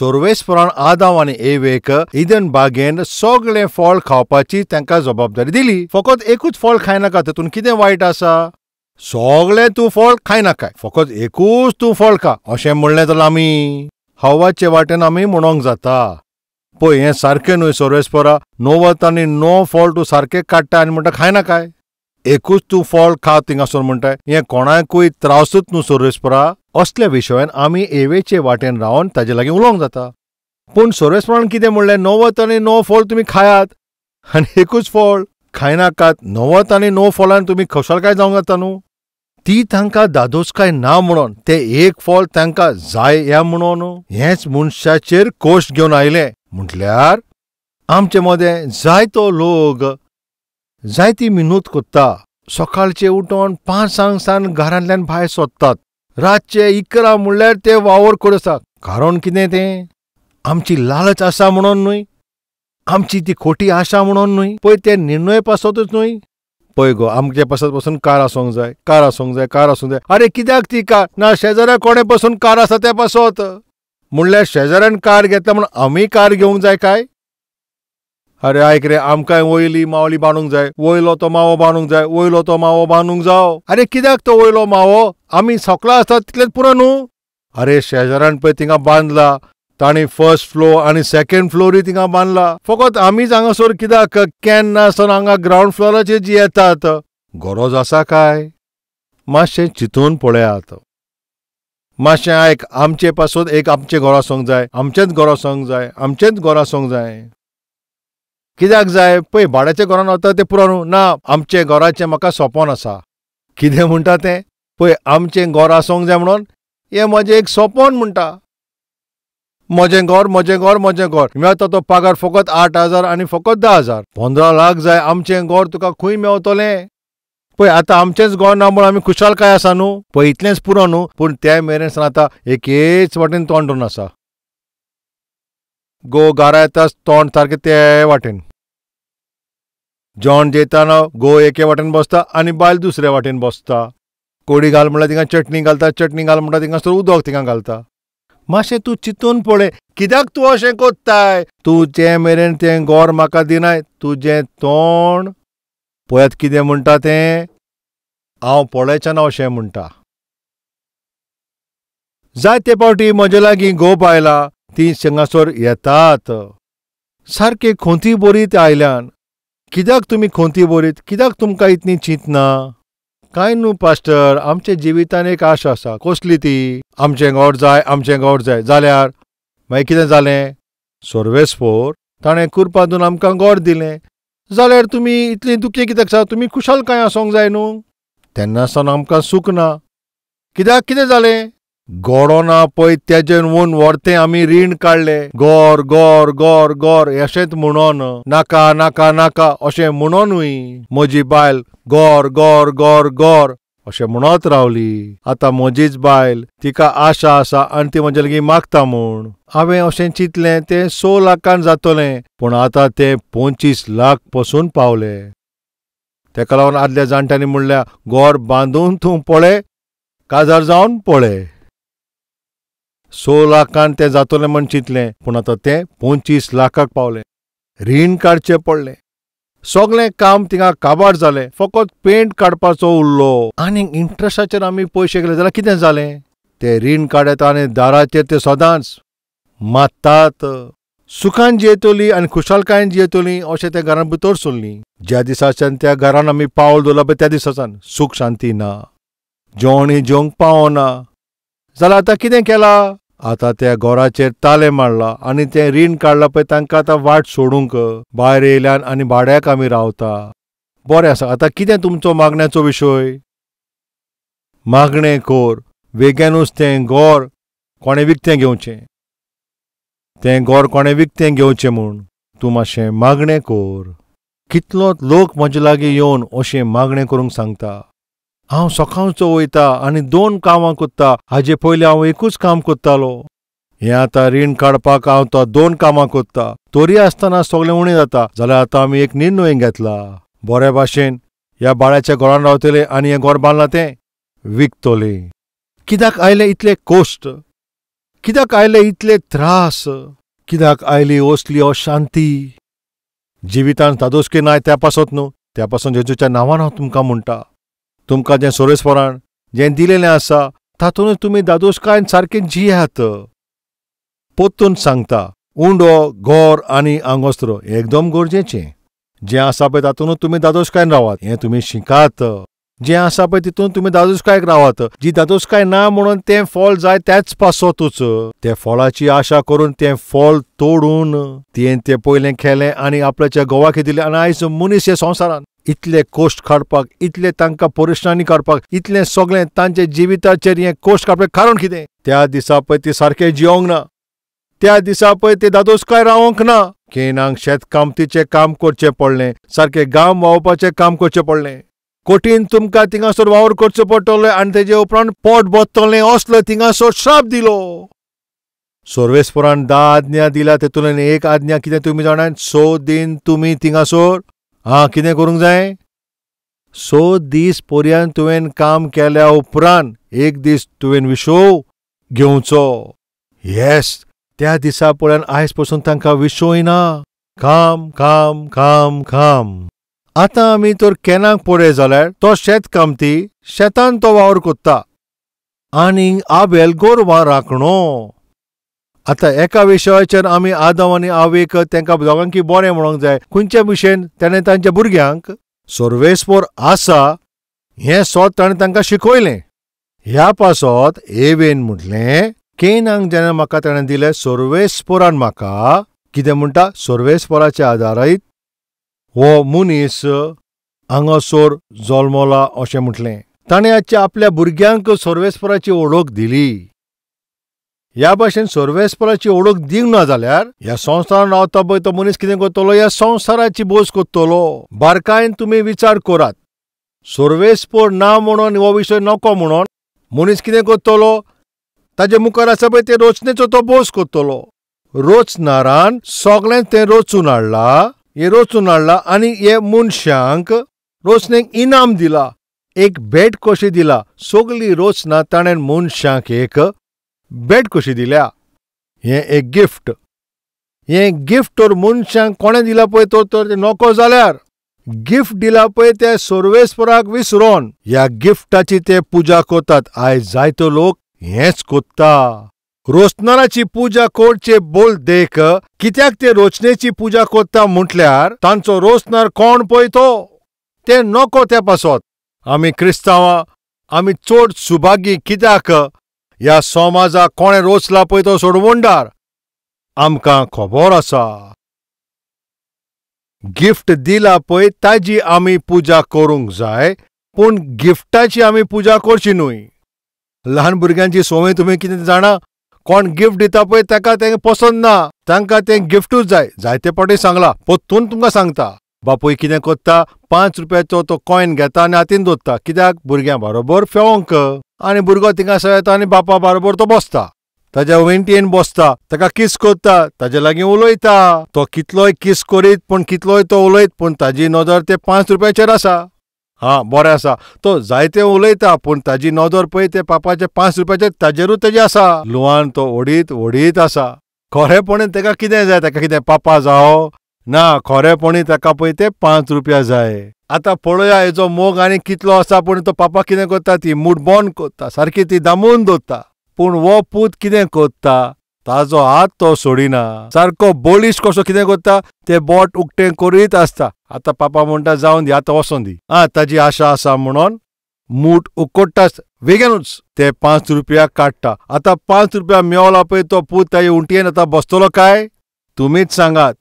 सोर्वेस्परान आदांव आनी एवेक इदन बागेन सगळें फळ खावपाची तांकां जबाबदारी दिली. फकत एकूच फळ खायनाका, तातूंत कितें वायट आसा? सगळें तूं फळ खायनाकाय, फकत एकूच तूं फळ खा अशें म्हणलें जाल्यार आमी हवाचे वाटेन आमी म्हणोंक जाता. पळय हें सारकें न्हय सोर्वेस्परा, 99 आनी 9 फळ तूं सारकें काडटा आनी म्हणटा खायनाकाय, एकूच तूं फळ खा थिंगासर म्हणटाय. हें कोणाकूय त्रासूच न्हू सोर्वेस्परा. असल्या विशयान आमी एवेचे वाटेन रावन ताजे लागीं उलोवंक जाता. पूण सोर्वेस्परान कितें म्हणलें? 99 आनी 9 फळ तुमी खायात आनी एकूच फळ खायनाकात. 99 आनी 9 फळान तुमी खुशालकाय जावंक जाता न्हू. ती तांकां दादोसकाय ना म्हणून ते एक फळ तांकां जाय ह्या म्हणून हेंच मनशाचेर कोश घेवन आयलें. म्हटल्यार आमचे मदें जायतो लोक जायती मिनूत कोत्ता. सकाळचे उठोन 5 सान घरांतल्यान भायर सोदतात, रातचे 11 म्हणल्यार ते वावर करून आसा. कारण कितें तें? आमची लालच आसा म्हणून न्हय, आमची ती खोटी आशा म्हणून न्हय, पळय ते निर्णय पासतूच न्हय. पळय गो आमचे पासत पसून कार आसूंक जाय, कार आसूंक जाय, कार आसूंक जाय. अरे कित्याक ती कार? ना शेजाऱ्या कोणे पसून कार आसा ते पासत. म्हणल्यार शेजाऱ्यान कार घेतला म्हणून आमी कार घेवंक जाय काय? अरे आयक रे, आमकांय वयली मावली बांदूंक जाय, वयलो तो मावो बांदूंक जाय, वयलो तो मावो बांदूंक जाव. अरे कित्याक तो वयलो मावो? आमी सकला आसतात तितलेंच पुरो न्हू. अरे शेजाऱ्यान पळय थिंगा बांदला, तांणी फर्स्ट फ्लोर आनी सेकंड फ्लोरूय थिंगा बांदला. फकत आमीच हांगासर कित्याक केन्ना आसतना हांगा ग्रावंड फ्लोराचेर जी येतात. गरज आसा काय? मातशें चिंतून पळयात. मातशें आयक, आमचे पासून एक आमचें घर आसूंक जाय, आमचेंच घर आसूंक जाय, आमचेंच घर आसूंक जाय. कित्याक जाय? पळय भाड्याच्या घरान वता तें पुरो न्हू. ना, आमचें घराचें म्हाका सपन आसा. कितें म्हणटा तें? पळय आमचें घर आसूंक जाय म्हणून हें म्हजें एक सपन म्हणटा. म्हजें घर, म्हजें घर, म्हजें घर. मेळटा तो पगार फकत 8,000 आनी फकत 10,000. 15 लाख जाय. आमचें घर तुका खंय मेवतलें? पळय आतां आमचेंच घर ना म्हणून आमी खुशालकाय आसा न्हू. पळय इतलेंच पुरो न्हू, पूण ते मेरेन आतां एकेच वाटेन तोंड धरून आसा. गो घरा येताच तोंड सारकें ते वाटेन. जेवण जेयताना गो एके वाटेन बसता आनी बायल दुसरे वाटेन बसता. कोडी घाल म्हणल्यार थिंगा चटणी घालता, चटणी घाल म्हणटा थिंगासर उदक थिंगा घालता. मातशें तूं चिंतून पळय, कित्याक तूं अशें कोत्ताय? तूं जे मेरेन तें गोर म्हाका दिनाय, तुजें तोंड पळयात कितें म्हणटा तें हांव पळयचें ना अशें म्हणटा. जायते फावटी म्हजे लागीं घोव बायलां ती हांगासर येतात, सारकी खोंती बरीत आयल्यान. कित्याक तुमी खोंती बरीत? कित्याक तुमकां इतली चिंतना? कांय न्हू पास्टर, आमच्या जिवितान एक आशा आसा. कसली ती? आमचें घर जाय, आमचें घर जाय. जाल्यार मागीर कितें जालें? सोर्वेस्पोर ताणें कुरपा दिवन आमकां घर दिलें. जाल्यार तुमी इतलीं दुखी कित्याक आसा? तुमी खुशालकाय आसूंक जाय न्हू. तेन्ना सावन आमकां सूख ना. कित्याक? कितें जालें? गोडो ना पळय तेजेन वोन व्हरतें आमी रीण काडलें. गोर गोर गोर गोर अशेंच म्हणोन, नाका नाका नाका अशें म्हणोनूय म्हजी बायल गोर गोर गोर गोर अशें म्हणत रावली. आतां म्हजीच बायल, तिका आशा आसा आनी ती म्हजे लागीं मागता म्हूण. हांवें अशें चिंतलें तें 6 लाखान जातलें, पूण आतां तें 25 लाख पसून पावलें. तेका लागून आदल्या जाणट्यांनी म्हणल्यार गोर बांदून तूं पळय, काजार जावन पळय. 6 लाखान तें जातलें म्हण चिंतलें, पूण आतां तें 25 लाखाक पावलें. रीण काडचें पडलें. सगळें काम थिंगा काबार जालें, फकत पेंट काडपाचो उरलो. आनी इंट्रस्टाचेर आमी पयशे गेले जाल्यार कितें जालें? ते रीण काडटा आनी दाराचेर ते सदांच मात्तात. सुखान जियेतली आनी खुशालकायेन जियेतली अशें त्या घरान भितर सरलीं. ज्या दिसाच्यान त्या घरान आमी पावल दवरलां पळय त्या दिसाच्यान सूख शांती ना, जेवणूय जेवंक पावना. जाल्यार आतां कितें केलां? आतां त्या घराचेर तालें मारलां आनी तें रीण काडलां पळय तांकां आतां वाट सोडूंक भायर येयल्यान आनी भाड्याक आमी रावता. बरें आसा, आतां कितें तुमचो मागण्याचो विशय? मागणें कर, वेग्यानूच तें घर कोणें विकतें घेवचें, तें घर कोणें विकतें घेवचें म्हूण तूं मातशें मागणें कर. कितलो लोक म्हजे लागीं येवन अशें मागणें करूंक सांगता. हांव सकाळचो वयता आनी 2 कामां कोत्ता. हाजे पयलीं हांव एकूच काम कोत्तालो. हें आतां रीण काडपाक हांव तो 2 कामां कोत्ता, तरी आसतना सगळें उणें जाता. जाल्यार आतां आमी एक निर्णय घेतला, बरे भाशेन ह्या बाळ्याच्या घरान रावतले आनी हें घर बांदलां तें विकतले. कित्याक आयले इतले कोश्ट? कित्याक आयले इतले त्रास? कित्याक आयली असली अशांती? जिवितान धादोसकी नाय त्या पासत न्हू, त्या पासून जेजूच्या नांवान हांव तुमकां म्हणटा, तुमकां जें सोरेसपरान जें दिलेलें आसा तातूंतच तुमी धादोसकायेन सारकें जियात. पोत्तून सांगता, उंडो, गोर आनी आंगोस्त्र एकदम गरजेचें. जें आसा पळय तातूंतच तुमी धादोसकायेन रावात, हें तुमी शिकात. जें आसा पळय तितून तुमी धादोसकायेक रावात. जी धादोसकाय ना म्हणून तें फळ जाय त्याच पासतूच त्या फळाची आशा करून तें फळ तोडून तियें तें पयलें खेलें आनी आपल्याच्या घोवाक दिलें. आनी आयज मनीस हे संवसारांत इतले कोश्ट काडपाक, इतले तांकां परेशानी काडपाक, इतलें सगळें तांच्या जिविताचेर हें कोश्ट काडपाक कारण कितें? त्या दिसा पळय ती सारकें जियोंक ना, त्या दिसा पळय ते धादोसकाय रावंक ना. केनांक शेतकामतीचें काम करचें पडलें, सारकें गांव व्हांवपाचें काम करचें पडलें, कठीण तुमकां थिंगासर वावर करचो पडटलो आनी तेजे उपरांत पोट भरतलें असलो थिंगासर श्राप दिलो. सर्वेस्परान 10 आज्ञा दिल्या, तेतूंतल्यान एक आज्ञा कितें तुमी जाणात? 6 दीन तुमी थिंगासर आं कितें करूंक जाय? 6 दीस पर्यंत तुवें काम केल्या उपरांत एक दीस तुवें विशोव घेवचो. येस, त्या दिसा पळोवन आयज पसून तांकां विशोय ना. काम काम काम काम. आतां आमी तर केनाक पळय जाल्यार तो शेतकामती शेतान तो वावर कोत्ता आनी आबेल गोरवां राखणो. आतां एका विशयाचेर आमी आदम आनी आवेक तांकां दोगांकी बरें म्हणूंक जाय. खंयच्या भशेन ताणें तांच्या भुरग्यांक सर्वेस्पर आसा हें सोद ताणें तांकां शिकयलें. ह्या पासत एवेन म्हटलें, केनाक जेन्ना म्हाका ताणें दिलें सर्वेस्परान म्हाका कितें म्हणटा, सर्वेस्पराच्या आदारीत हो मनीस हांगासर जल्मला अशें म्हटलें. ताणें आजच्या आपल्या भुरग्यांक सर्वेस्पराची वळख दिली. ह्या भाशेन सर्वेस्पराची वळख दिवंक ना जाल्यार ह्या संवसारान रावता पळय तो मनीस कितें करतलो? ह्या संवसाराची बोस करतलो. बारकायेन तुमी विचार करात. सर्वेस्पर ना म्हणून हो विशय नको म्हणून मनीस कितें करतलो? ताजे मुखार आसा पळय ते रोचनेचो तो बोस करतलो. रोचनारान सगळें तें रचून हाडला, हे रचून हाडला आनी हे मनशांक रोचनेक इनाम दिला, एक भेट कशी दिला. सगली रचना ताणें मनशांक एक भेट कशी दिल्या. हें एक गिफ्ट. हें गिफ्ट तर मनशांक कोणें दिला पळय तो तर नको जाल्यार गिफ्ट दिला पळय ते सर्वेस्पराक विसरोन ह्या गिफ्टाची ते पुजा करतात. आयज जायतो लोक हेंच कोत्ता. रोचनाराची पुजा करचे बोल देख कित्याक ते रोचनेची पुजा करता म्हटल्यार तांचो रोचनार कोण पळय तो ते नको त्या पासत. आमी क्रिस्तांवां आमी चड सुभागी कित्याक ह्या समाजाक कोणें रोचला पळय तो सोडवणदार आमकां खबर आसा. गिफ्ट दिला पळय ताजी आमी पुजा करूंक जाय, पूण गिफ्टाची आमी पुजा करची न्हय. ल्हान भुरग्यांची संवय तुमी कितें जाणा, कोण गिफ्ट दिता पळय ताका तें पसंत ना, तांकां तें गिफ्टूच जाय. जायते फावटी सांगलां, परतून तुमकां सांगता. बापूय कितें करता, 5 रुपयाचो तो कॉयन घेता आनी हातीन दवरता. कित्याक? भुरग्यां बरोबर फेवंक. आनी भुरगो थिंगासर येता आनी बापा बरोबर तो बसता, ताज्या वेंटयेन बसता, ताका किस करता, ताजे लागीं उलयता. तो कितलोय किस करीत पूण कितलोय तो उलयत पूण ताजी नदर ते 5 रुपयाचेर आसा. हां बरें आसा, तो जायते उलयता पूण ताजी नदर पळय ते पापाचे 5 रुपयाचेर ताजेरूच तेजी आसा. लुवान तो ओडीत ओडीत आसा. खरेपणी ताका कितें जाय? ताका कितें पापा जावो ना, खरेपणी ताका पळय ते 5 रुपया जाय. आतां पळया हेजो मोग आनी कितलो आसा. पूण तो पापा कितें करता, ती मूठ बंद करता, सारकी ती दामून दवरता. पूण हो पूत कितें करता, ताजो हात तो सोडिना, सारको बळीश कसो कितें करता, ते बोट उक्तें करीत आसता. आतां पापा म्हणटा जावन दी, आतां वचोन दी, आं ताजी आशा आसा म्हणून मूठ उकडटाच वेगेनूच ते 5 रुपया काडटा. आतां 5 रुपया मेवला पळय तो पूत ताजे उंटयेन आतां बसतलो काय? तुमीच सांगात.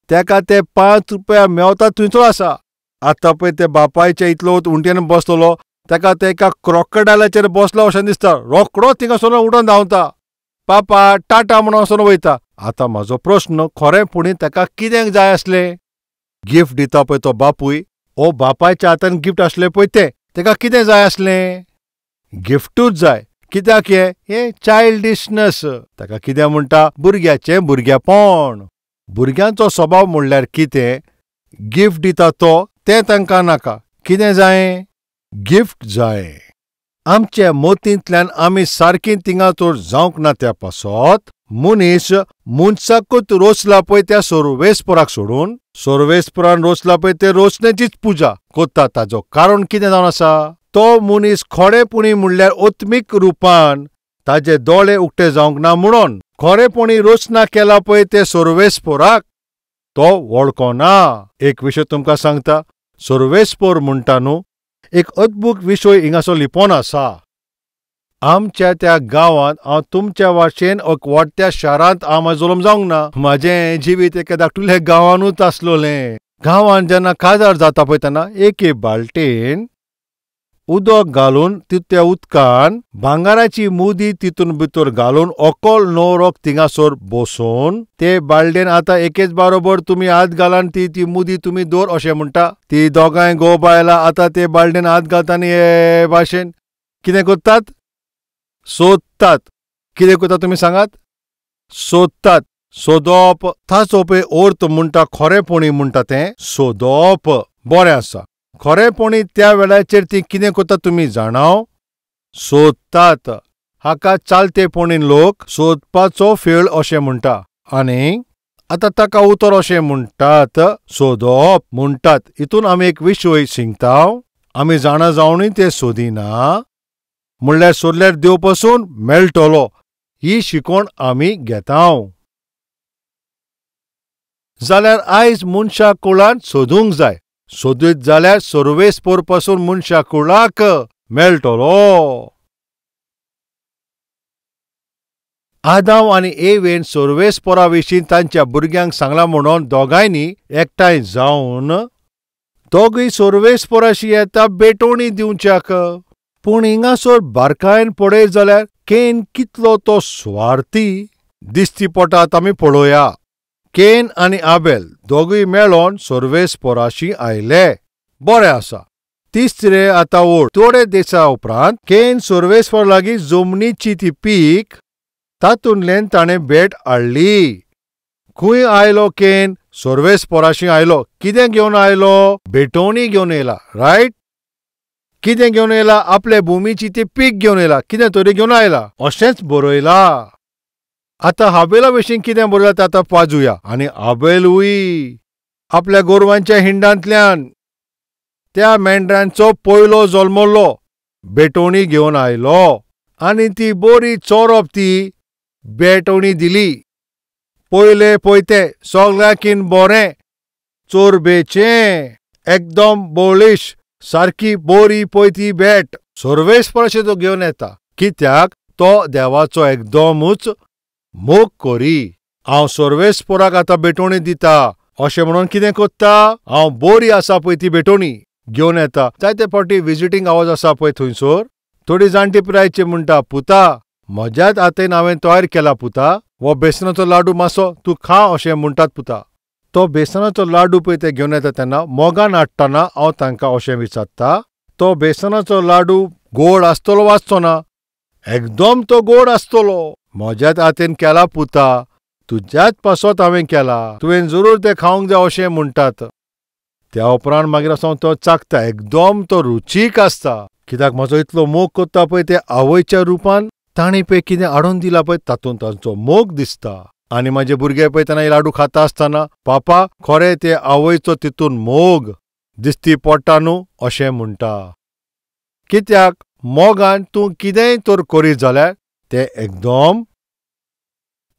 तेका ते 5 रुपया मेवता थंयचो आसा. आतां पळय ते बापायच्या इतलो उंटयेन बसतलो, ताका ते एका क्रोकडायलाचेर बसलो अशें दिसता. रोकडो थिंगासर उठोन धांवता, पापा टाटा म्हणून वचोन वयता. आतां म्हाजो प्रस्न, खरेंपणी ताका कितें जाय आसलें? गिफ्ट दिता पळय तो बापूय, ओ बापायच्या हातान गिफ्ट आसलें पळय तें, ताका कितें जाय आसलें? गिफ्टूच जाय. कित्याक? हें हें चायल्डिशनस. ताका कितें म्हणटा, भुरग्याचें भुरगेपण. भुरग्यांचो स्वभाव म्हणल्यार कितें, गिफ्ट दिता तो तें तांकां नाका. कितें जाय? गिफ्ट जाय. आमच्या मोतींतल्यान आमी सारकी थिंगा तर जावंक ना त्या पासत मनीस मनशाकूच रोसला पळय त्या सोर्वेस्पराक सोडून सोर्वेस्परान रोसला पळय ते रोसण्याचीच पुजा कोत्ता. ताजो कारण कितें जावन आसा, तो मनीस खरेपणी म्हणल्यार आत्मीक रुपान ताजे दोळे उक्ते जावंक ना म्हणून खरेपणी रोसना केला पळय ते सोर्वेस्पराक तो वळखना. एक विशय तुमकां सांगता, सोर्वेस्पर म्हणटा न्हू, एक अद्भुत विशय हिंगासो लिपोन आसा. आमच्या त्या गांवांत हांव तुमच्या वाशेन एक वाडट्या शारांत हांव म्हाजो जल्म जावंक ना. म्हाजें जिवीत एका धाकटुल्या गांवानूच आसलोलें. गांवांत जेन्ना काजार जाता पळय तेन्ना एके बालटेन उदक घालून त्या उदकान भांगराची मुदी तितून भितर घालून ओकल न्हवरोक थिंगासर बसोवन ते बालडेन आतां एकेच बारोबर तुमी हात घालान ती ती मुदी तुमी दवर अशें म्हणटा. ती दोगांय घोव बायलां आतां ते बालडेन हात घालता आनी हे भाशेन कितें करतात, सोदतात. कितें करता तुमी सांगात, सोदतात. सोदप ताचो पळय अर्थ म्हणटा, खरेपणी म्हणटा तें सोदप. बरें आसा, खरेपणी त्या वेळाचेर ती कितें करता तुमी जाणाव, सोदतात. हाका चालतेपणी लोक सोदपाचो फेळ अशें म्हणटा आनी आतां ताका उतर अशें म्हणटात, सोदप म्हणटात. हितून आमी एक विशय शिकता, आमी जाणा जावनूय तें सोदिना, म्हणल्यार सोदल्यार देव पसून मेळटलो ही शिकवण आमी घेता. जाल्यार आयज मनशा कुळान सोदूंक जाय, सोदीत जाल्यार सोर्वेस्पोर पासून मनशा कुळाक मेळटलो. आदाम आनी एवेन सोर्वेस्पोरा विशीं तांच्या भुरग्यांक सांगलां म्हणून दोगांयनी एकठांय जावन दोगूय सोर्वेस्पोराशी येता भेटवणी दिवच्याक. पूण हिंगासर बारकायेन पळयत जाल्यार केन कितलो तो स्वार्थी दिसती पडटा आमी पळोवया. केन आनी आबेल दोगूय मेळोन सोर्वेस्पोराशी आयले. बरें आसा, तिसरे आतां ओड थोडे दिसा उपरांत केन सोर्वेस्पोरा लागीं जमनीची ती पीक तातूंतल्यान ताणें भेट हाडली. खंय आयलो केन? सोर्वेस्पोराशी आयलो. कितें घेवन आयलो? भेटवणी घेवन येयला. रायट, कितें घेवन येयला? आपले भुमीची ती पीक घेवन येयला, कितें तरी घेवन आयला अशेंच बरयला. आतां हाबेला विशीं कितें बरयलां तें आतां पाजुया. आनी आबेलूय आपल्या गोरवांच्या हिंडांतल्यान त्या मेंढरांचो पयलो जल्मल्लो भेटवणी घेवन आयलो आनी ती बरी चोरप ती भेटवणी दिली. पयले पयते सगळ्यांकीन बरें चोरबेचें एकदम बोळीश सारकी बोरी पयती भेट सोर्वेस्पराशी तो घेवन येता. कित्याक? तो देवाचो एकदमूच मोग करी. हांव सोर्वेस्पोराक आतां भेटवणी दिता अशें म्हणून कितें कोत्ता, हांव बोरी आसा पळय ती भेटवणी घेवन येता. जायते फावटी विजिटींग आवाज आसा पळय थंयसर थोडी जाणटी पिरायची म्हणटा, पुता म्हज्याच हातान हांवें तयार केला पुता, हो बेसनाचो लाडू मातसो तूं खा अशें म्हणटात पुता. तो बेसनाचो लाडू पळय ते घेवन येता तेन्ना मोगान हाडटना हांव तांकां अशें विचारता, तो बेसनाचो लाडू गोड आसतलो वाचचो ना? एकदम तो गोड आसतलो. म्हज्याच हातान केला पुता, तुज्याच पासत हांवें केला, तुवें जरूर तें खावंक जाय अशें म्हणटात. त्या उपरांत मागीर असो तो चाखता, एकदम तो रुचीक आसता. कित्याक म्हजो इतलो मोग करता पळय ते आवयच्या रुपान ताणें पळय कितें हाडून दिलां पळय तातूंत तांचो मोग दिसता. आनी म्हाजे भुरगे पळय तेन्ना लाडू खाता आसतना पापा खरें ते आवयचो तितून मोग दिसती पडटा न्हू अशें म्हणटा. कित्याक मोगान तूं कितेंय तर करीत जाल्यार तें एकदम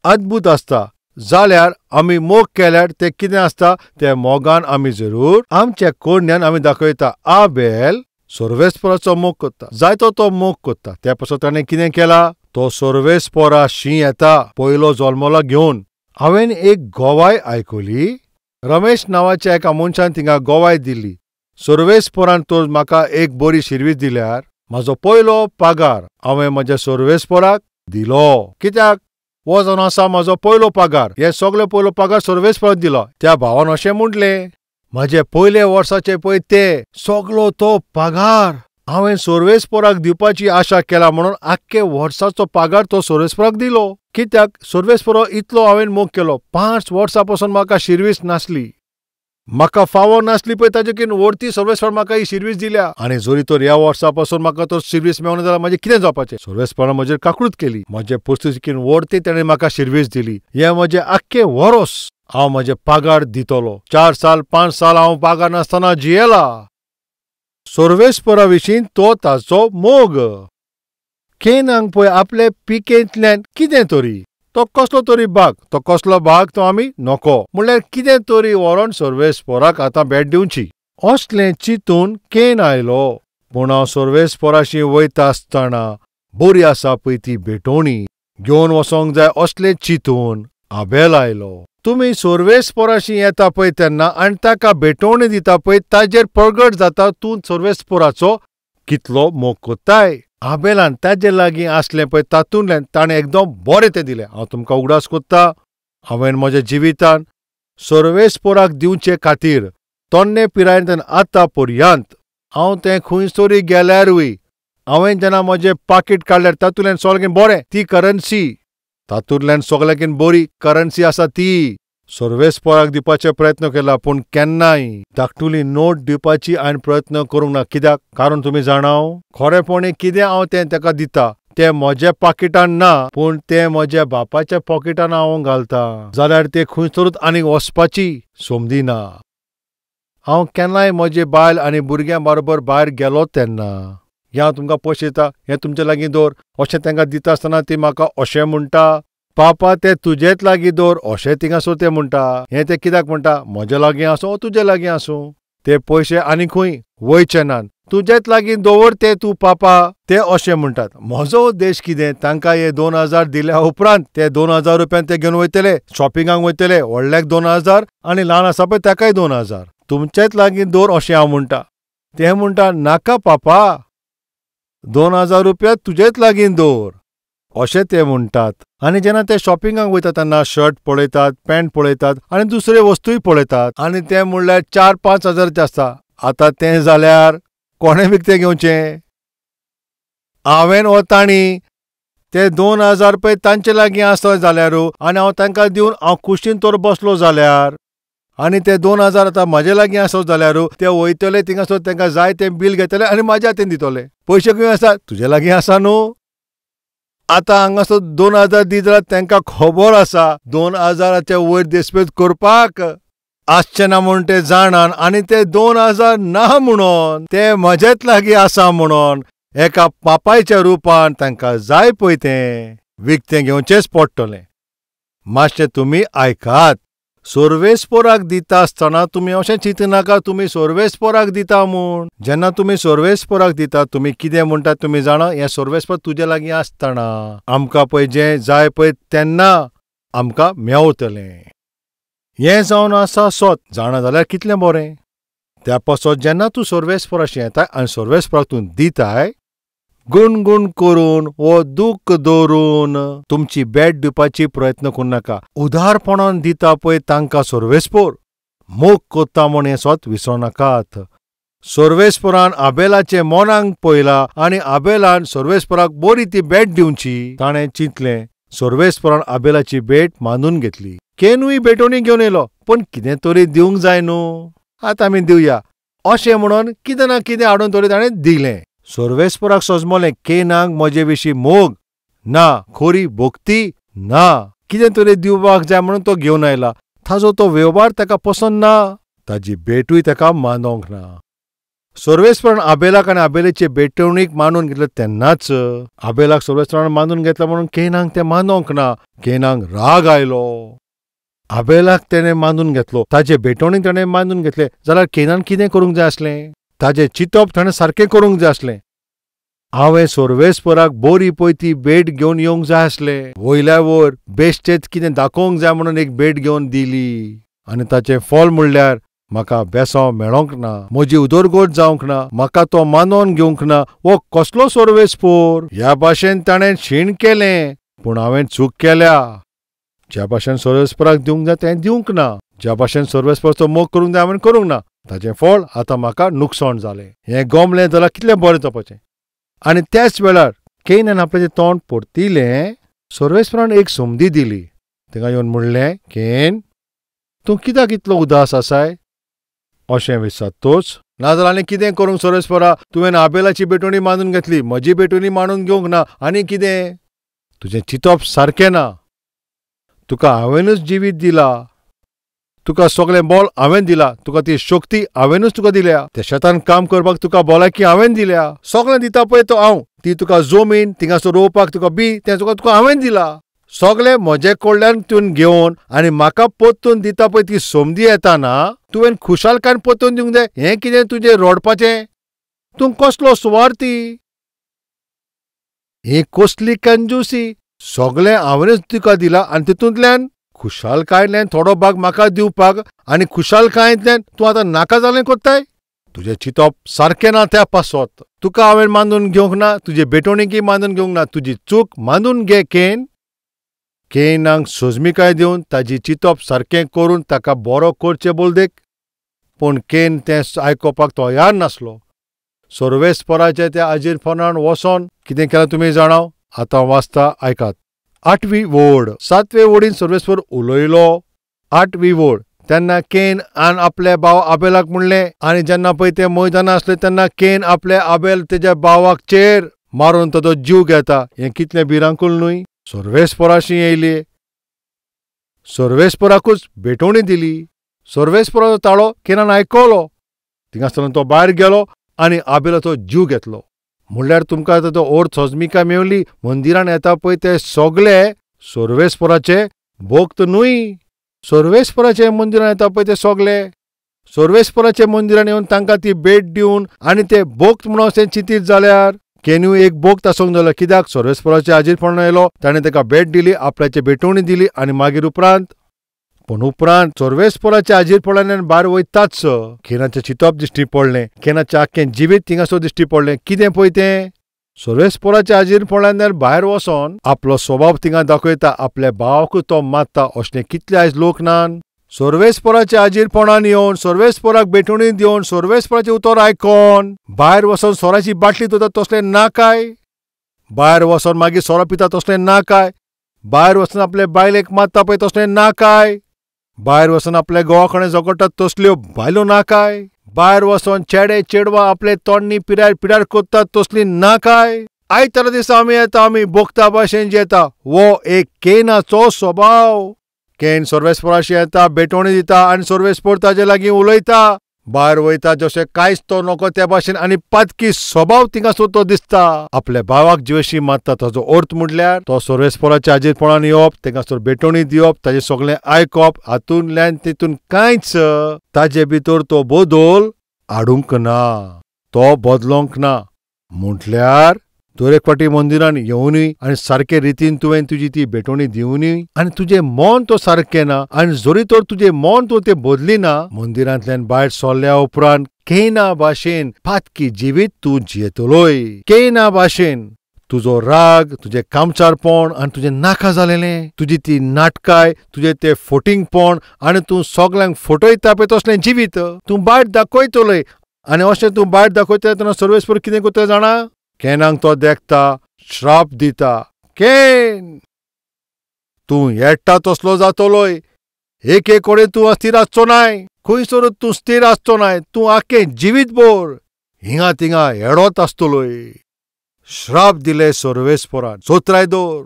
अद्भुत आसता. जाल्यार आमी मोग केल्यार तें कितें आसता, तें मोगान आमी जरूर आमच्या कोडण्यान आमी दाखयता. आबेल सोर्वेस्पोराचो मोग करता, जायतो तो मोग करता. त्या पासत ताणें कितें केला, तो सोर्वेस्पोराशी येता पयलो जल्मलो घेवन. हांवें एक गोवाय आयकली, रमेश नांवाच्या एका मनशान थिंगा गोवाय दिली, सोर्वेस्पोरान तर म्हाका एक बरी शिरवीस दिल्यार म्हाजो पयलो पगार हांवें म्हज्या सोर्वेस्पोराक दिलो. कित्याक? हो जावन आसा म्हाजो पयलो पगार, हे सगळे पयलो पगार सोर्वेस्पोराक दिलो. त्या भावान अशें म्हटलें, म्हाजे पयले वर्साचे पळय ते सगलो तो पगार हांवें सोर्वेस्पोराक दिवपाची आशा केला म्हणून आख्खे वर्साचो पगार तो सोर्वेस्पोराक दिलो. कित्याक? सोर्वेस्पोरा इतलो हांवें मोग केलो, 5 वर्सां पसून म्हाका शिरवीस नासली. म्हाका फावो नासली पळय ताजे वरती सर्वेस्पर म्हाका ही शिरवीस दिल्या. आनी जरी तर ह्या वर्सा पासून म्हाका तो शिरवीस मेळना जाल्यार म्हाजें कितें जावपाचें? सर्वेस्परान म्हजेर काकूळट केली, म्हजे परिस्थितीन वरती ताणें म्हाका शिरवीस दिली. हें म्हजें आख्खें वरोस. हांव म्हजें पागार दितलो. 4 साल 5 साल हांव पागार नासतना जियेला. सर्वेस्परा विशीं तो ताचो मोग. केनांक पळय आपले पिकेंतल्यान कितें तरी, तो कसलो तरी भाग, तो कसलो भाग तो आमी नको, म्हणल्यार कितें तरी व्हरोन सर्वेस्पराक आतां भेट दिवची असलें चिंतून केन आयलो. पूण हांव सर्वेस्पराशी वयता आसतना बरी आसा पळय ती भेटवणी घेवन वचोंक जाय असलें चिंतून आबेल आयलो. तुमी सर्वेस्पराशी येता पळय तेन्ना आनी ताका भेटवणी दिता पळय ताजेर प्रगट जाता तूं सर्वेस्पराचो कितलो मोग कोत्ताय. आबेलान ताजे लागीं आसलें पळय तातूंतल्यान ताणें एकदम बरें तें दिलें. हांव तुमकां उगडास कोत्ता, हांवें म्हज्या जिवितान सर्वेस्पराक दिवचे खातीर तन्ने पिरायेंतल्यान आतां पर्यंत हांव तें खंय तरी गेल्यारूय हांवें जेन्ना म्हजें पाकीट काडल्यार तातूंतल्यान सगळें बरें ती करन्सी, तातूंतल्यान सगळ्याकीन बरी करन्सी आसा ती सर्वेस्पराक दिवपाचे प्रयत्न केला. पूण केन्नाय धाकटुली नोट दिवपाची हांवें प्रयत्न करूंक ना. कित्याक? कारण तुमी जाणाव खरेपणी कितें हांव तें ताका दिता तें म्हज्या पाकिटान ना, पूण तें म्हज्या बापाच्या पॉकेटान हांव घालता जाल्यार तें खंयसरूच आनीक वचपाची समदी ना. हांव केन्नाय म्हजे बायल आनी भुरग्यां बरोबर भायर गेलो तेन्ना हें हांव तुमकां पयशे दिता, हें तुमचे लागीं दवर अशें तांकां दिता आसतना ती म्हाका अशें म्हणटा, पापा ते तुजेच लागीं दवर अशें थिंगासर ते म्हणटा. हें ते कित्याक म्हणटा? म्हजे लागीं आसूं वो तुजे लागीं आसूं, ते पयशे आनी खंय वयचे नात, तुजेच लागीं दवर ते तूं पापा, ते अशें म्हणटात. म्हजो उद्देश कितें? तांकां हे 2000 दिल्या उपरांत ते 2000 रुपयान ते घेवन वयतले, शॉपिंगाक वयतले, व्हडल्याक 2000 आनी ल्हान आसा पळय ताकाय 2000, तुमचेच लागीं दवर अशें हांव म्हणटा. ते म्हणटा नाका पापा, 2000 रुपया तुजेच लागीं दवर अशें ते म्हणटात. आनी जेन्ना ते शॉपिंगाक वयता तेन्ना शर्ट पळयतात, पॅन्ट पळयतात आनी दुसरे वस्तूय पळयतात आनी ते म्हणल्यार 4-5 हजाराचें आसता. आतां तें जाल्यार कोणें विकतें घेवचें? हांवें वो तांणी? ते 2000 पळय तांचे लागीं आसत जाल्यार आनी हांव तांकां दिवन हांव खुशीन तर बसलो जाल्यार, आनी ते 2000 आतां म्हजे लागीं आसत जाल्यार ते वयतले थिंगासर तांकां जाय तें बील घेतले आनी म्हाज्या हातीन दितले. पयशे खंय आसा? तुजे लागीं आसा न्हू. आतां हांगासर 2000 दी जाल्यार तांकां खबर आसा 2000च्या वयर देस्पेद करपाक आसचें ना म्हूण ते जाणान, आनी ते 2000 ना म्हणून ते म्हजेच लागीं आसा म्हणून एका पापायच्या रुपान तांकां जाय पळय तें विकतें घेवचेंच पडटलें. मातशें तुमी आयकात, सर्वेस्पराक दिता आसतना तुमी अशें चिंतनाका तुमी सर्वेस्पराक दिता म्हूण. जेन्ना तुमी सर्वेस्पराक दिता तुमी कितें म्हणटात तुमी जाणा? हें सर्वेस्पर तुजे लागीं आसतना आमकां पळय जें जाय पळय तेन्ना आमकां मेवतलें. हें जावन आसा सोत जाणा जाल्यार कितलें बरें. त्या पासत जेन्ना तूं सर्वेस्पराशी येताय आनी सर्वेस्पराक तूं दिताय गुणगुण करून वो दूख दवरून तुमची भेट दिवपाची प्रयत्न करूं नाका. उदारपणान दिता पळय तांकां सर्वेस्पर मोग कोत्ता म्हूण हें सोत विसरूं नाकात. सर्वेस्परान आबेलाचे मनाक पळयला आनी आबेलान सर्वेस्पराक बरी ती भेट दिवची ताणें चिंतलें. सर्वेस्परान आबेलाची भेट मानून घेतली. केनूय भेटवणी घेवन येयलो, पूण कितें तरी दिवंक जाय न्हू, आतां आमी दिवया अशें म्हणून कितें ना कितें हाडून तरी ताणें दिलें. सर्वेस्पराक सजमलें केनाक म्हजे विशीं मोग ना, खरी भक्ती ना, कितें तरी दिवपाक जाय म्हणून तो घेवन आयला. ताजो तो वेव्हार ताका पसंत ना, ताजी भेटूय ताका मानोंक ना. सर्वेस्परान आबेलाक आनी आबेलाचे भेटवणीक मानून घेतलें तेन्नाच आबेलाक सर्वेस्परान मानून घेतला म्हणून केनाक तें मानोंक ना. केनाक राग आयलो. आबेलाक तेणें मानून घेतलो, ताजे भेटवणीक ताणें मानून घेतलें जाल्यार केनान कितें करूंक जाय आसलें? ताजें चिंतप ताणें सारकें करूंक जाय आसलें. हांवें सर्वेस्पराक बरी पळय ती भेट घेवन येवंक जाय आसलें. वयल्या वयर बेश्टेच कितें दाखोवंक जाय म्हणून एक भेट घेवन दिली आनी ताचें फल म्हणल्यार म्हाका बेसांव मेळोंक ना, म्हजी उदरगत जावंक ना, म्हाका तो मानोन घेवंक ना. हो कसलो सर्वेस्पोर? ह्या भाशेन ताणें शीण केलें, पूण हांवें चूक केल्या. ज्या भाशेन सर्वेस्पराक दिवंक जाय तें दिवंक ना, ज्या भाशेन सर्वेस्पराचो मोग करूंक जाय हांवें करूंक ना, ताचें फळ आतां म्हाका नुकसाण जालें. हें गमलें जाल्यार कितलें बरें जावपाचें. आनी त्याच वेळार केनान आपलें तोंड परतिलें. सर्वेस्परान एक संदी दिली. ताका येवन म्हणलें, केन, तूं कित्याक इतलो उदास आसाय? अशें विचारतोच नाजाल्यार आनी कितें करूंक सर्वेस्परा? तुवें आबेलाची भेटवणी मानून घेतली, म्हजी भेटवणी मानून घेवंक ना. आनी कितें? तुजें चिंतप सारकें ना. तुका हांवेंनूच जिवीत दिला, तुका सगळें बळ हांवें दिला, तुका ती शक्ती हांवेंनूच तुका दिल्या, त्या शेतान काम करपाक तुका भलायकी हांवें दिल्या, सगळें दिता पळय तो हांव, ती तुका जमीन थिंगासर रोवपाक तुका बी तें तुका तुका हांवें दिला, सगळें म्हजे कडल्यान तुवें घेवन आनी म्हाका परतून दिता पळय ती संदी येताना तुवें खुशालकायेन परतून दिवंक जाय. हें कितें तुजें रडपाचें? तूं कसलो सुवार्थी, ही कसली कंजूसी? सगळें हांवेंच तुका दिलां आनी तितूंतल्यान खुशालकायेंतल्यान थोडो भाग म्हाका दिवपाक आनी खुशालकायेंतल्यान तूं आतां नाका जालें कोत्ताय? तुजें चिंतप सारकें ना त्या पासत. तुका हांवें मानून घेवंक ना, तुजे भेटवणीकय मानून घेवंक ना, तुजी चूक मानून घे. केन केनाक सोजमिकाय दिवन ताजी चिंतप सारकें करून ताका बरो करचें बोलदेक, पूण केन तें आयकुपाक तयार नासलो. सर्वेस्पराच्या त्या आजीरपणान वचोन कितें केलां तुमी जाणाव? आतां वाचता आयकात. 8वी ओळ. 7वे ओळीन सर्वेस्पर उलयलो. 8वी ओळ. तेन्ना केन आन आपल्या भाव आबेलाक म्हणलें, आनी जेन्ना पळय ते मैदाना आसले तेन्ना केन आपल्या आबेल तेज्या भावाक चेर मारून ताजो जीव घेता. हें कितलें भिरांकूळ न्हय? सर्वेस्पराशी येयली, सर्वेस्पराकूच भेटवणी दिली, सर्वेस्पराचो ताळो केनान आयकलो, थिंगासरल्यान तो भायर गेलो आनी आबेलाचो जीव घेतलो. म्हणल्यार तुमकां ताचो अर्थ सजमिकाय मेवली. मंदिरान येता पळय ते सगळे सर्वेस्पराचे भक्त न्हय, सर्वेस्पराचे मंदिरान येता पळय ते सगळे सर्वेस्पराचे मंदिरान येवन तांकां ती भेट दिवन आनी ते भक्त म्हणून अशें चिंतीत जाल्यार केन्यू एक भक्त आसूंक जालो. कित्याक? सर्वेस्पराचे हाजीरपण येयलो, ताणें ताका भेट दिली, आपल्याची भेटवणी दिली आनी मागीर उपरांत पूण उपरांत सर्वेस्पराच्या हाजीरपणान भायर वयताच केनाचें चिंतप दिश्टी पडलें, केनाचें आख्खें जिवीत थिंगासर दिश्टी पडलें. कितें पळय तें? सर्वेस्पराच्या हाजीरपणान भायर वचोन आपलो स्वभाव थिंगा दाखयता, आपल्या भावाकूच तो मारता. अशें कितले आयज लोक नान? सर्वेस्पराच्या हाजीरपणान येवन सर्वेस्पराक भेटवणी दिवन सर्वेस्पराचें उतर आयकोन भायर वचोन सोराची बाटली धुता तसलें नाकाय, भायर वचोन मागीर सोरो पिता तसलें नाकाय, भायर वचोन आपले बायलेक मारता पळय तसलें नाकाय, भायर वचोन आपल्या घोवा कडेन झगडटात तसल्यो बायलो नाकाय, भायर वचोन चेडे चेडवां आपले तोंडणी पिरार पिरार करतात तसली नाकाय. आयतारा दिसा आमी येता, आमी भोगता भाशेन जेता. हो एक केनाचो स्वभाव. केन सर्वेस्पराशी येता, भेटवणी दिता आनी सर्वेस्पर ताजे लागीं उलयता. भायर वयता जशें कांयच तो नको त्या भाशेन आनी पातकी स्वभाव थिंगासर तो दिसता. आपल्या भावाक जिवेशी मारता. ताजो अर्थ म्हटल्यार तो सर्वेस्पराच्या हाजीरपणान येवप, थिंगासर भेटवणी दिवप, ताजें सगळें आयकप, हातूंतल्यान तितून कांयच ताजे भितर तो बदल हाडूंक ना, तो बदलोंक ना. म्हटल्यार दर एक फावटी मंदिरान येवनूय आनी सारके रितीन तुवें तुजी ती भेटवणी दिवनूय आनी तुजें मन तो सारकें ना, आनी जरी तर तुजें मन तो तें बदली ना, मंदिरांतल्यान भायर सरल्या उपरांत केना भाशेन पातकी जिवीत तूं जियेतलोय. केना भाशेन तुजो राग, तुजें कामचारपण आनी तुजें नाका जालेलें, तुजी ती नाटकाय, तुजें तें फोटिंगपण आनी तूं सगल्यांक फटयता पळय तसलें जिवीत तूं भायर दाखयतलोय. आनी अशें तूं भायर दाखयतले तेन्ना सर्वेस्पर कितें करतले जाणा? केनाक तो देखता, श्राप दिता. केन तूं येट्टा तसलो जातलोय. एक एक कडेन तूं अस्थिर आसचो नाय, खंयसरूच तूं स्थिर आसचो नाय, तूं आख्खें जिवीत भर हिंगा थिंगा हेडत आसतलोय. श्राप दिले सर्वेस्परान. सोत्राय दवर.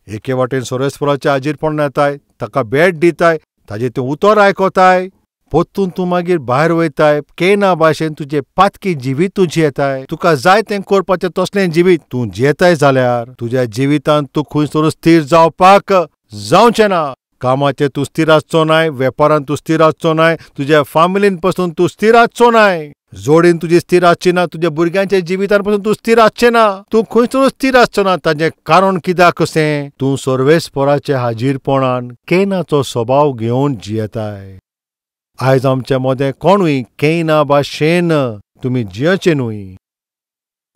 एके वाटेन सर्वेस्पराचें हाजीरपण येताय, ताका भेट दिताय, ताजें तें उतर आयकताय, परतून तूं मागीर भायर वयताय केना भाशेन तुजें पातकी जिवीत तूं जियेताय. तुका जाय तें करपाचें तसलें जिवीत तूं जियेताय जाल्यार तुज्या जिवितांत तूं खंयसर स्थिर जावपाक जावचें ना. कामाचेर तूं स्थिर आसचो नाय, वेपारांत तूं स्थिर आसचो नाय, तुज्या फामिलीन पसून तूं स्थिर आसचो नाय, जोडीन तुजी स्थिर आसची ना, तुज्या भुरग्यांच्या जिवितान पसून तूं स्थिर आसचें ना, तूं खंयसर स्थिर आसचो ना. ताजें कारण कित्याक कशें? तूं सर्वेस्पराच्या हाजीरपणान केनाचो स्वभाव घेवन जियेताय. आयज आमच्या मदें कोणूय केना भाशेन तुमी जियेवचें न्हय.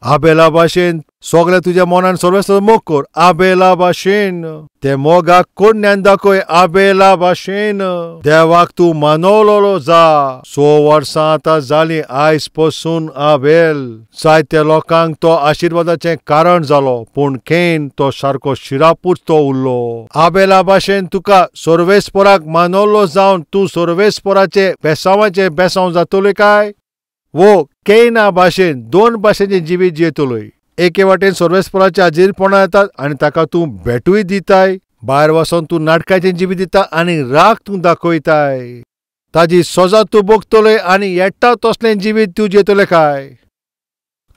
आबेला भाशेन सगळें तुज्या मनान सर्वेस्पराचो मोग कर आबेला भाशेन. ते मोगाक कोण्यान दाखय आबेला भाशेन. देवाक तूं मानवलोलो जा. 6 वर्सां आतां जालीं आयज पसून आबेल जायत्या लोकांक तो आशिर्वादाचें कारण जालो, पूण केन तो सारको शिरापूच तो उरलो. आबेला भाशेन तुका सर्वेस्पराक मानवलो जावन तूं सर्वेस्पराचें बेसांवाचें बेसांव जातलें काय? वो केना भाशेन 2 भाशेचें जिवीत जियेतलोय. एके वाटेन सर्वेस्पराच्या हाजीरपणा येतात आनी ताका तूं भेटूय दिताय, भायर वचोन तूं नाटकाचें जिवीत दिता आनी राग तूं दाखयताय. ताजी सजा तूं भोगतलोय आनी येता तसलें जिवीत तूं जियेतलें काय?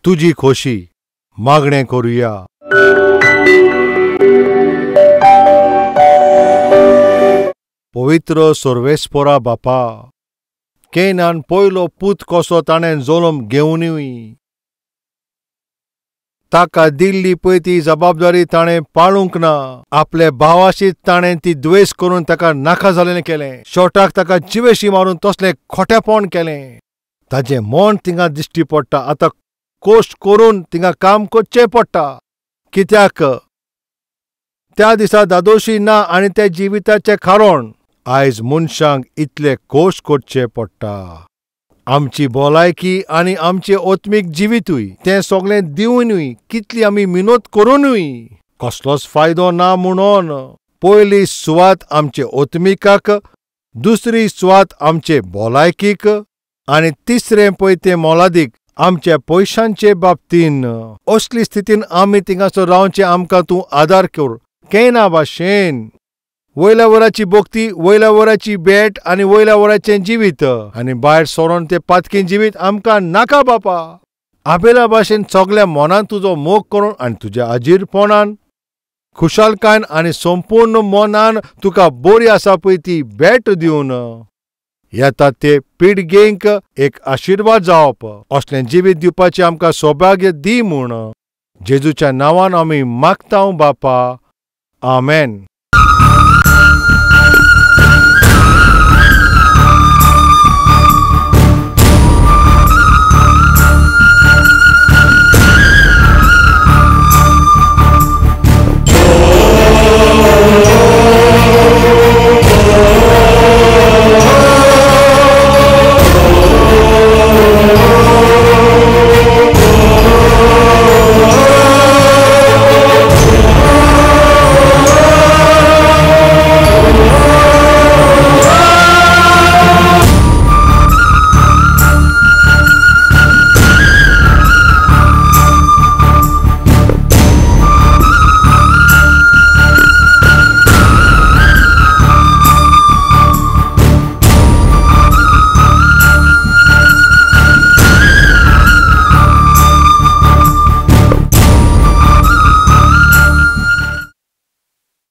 तुजी खोशी मागणें करुया. पवित्र सर्वेस्परा बापा, केनान पयलो पूत कसो ताणें जल्म घेवनूय ताका दिल्ली पळय ती जबाबदारी ताणें पाळूंक ना. आपले भावाशी ताणें ती द्वेस करून ताका नाका जाल्लें केलें. शेवटाक ताका जिवेशी मारून तसलें खोटेपण केलें. ताजें मन थिंगा दिश्टी पडटा. आतां कश्ट करून थिंगा काम करचें पडटा, कित्याक त्या दिसा दादोशी ना आनी त्या जिविताचें कारण आयज मनशांक इतले कश्ट करचे पडटा. आमची भलायकी आनी आमचें आत्मीक जिवितूय तें सगळें दिवनूय कितली आमी मिनत करुनूय कसलोच फायदो ना. म्हणून पयली सुवात आमचे आत्मिकाक, दुसरी सुवात आमचे भलायकीक आनी तिसरें पळय तें मोलादीक आमच्या पयशांचे बाबतीन. असली स्थितीन आमी थिंगासर रावचें आमकां तूं आदार कर. केना भाशेन वयल्या वराची भक्ती, वयल्या वराची भेट आनी वयल्या वराचें जिवीत आनी भायर सरोन तें पातकी जिवीत आमकां नाका बापा. आबेला भाशेन सगल्या मनान तुजो मोग करून आनी तुज्या हाजीरपणान खुशालकायन आनी संपूर्ण मनान तुका बरी आसा पळय ती भेट दिवन येता ते पिळगेंक एक आशिर्वाद जावप असलें जिवीत दिवपाचें आमकां सौभाग्य दी म्हूण जेजूच्या नांवान आमी मागता बापा. आमेन.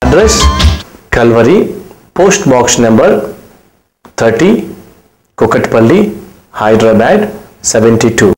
Address: Calvary, Post Box number 30, Kukatpally, Hyderabad 72.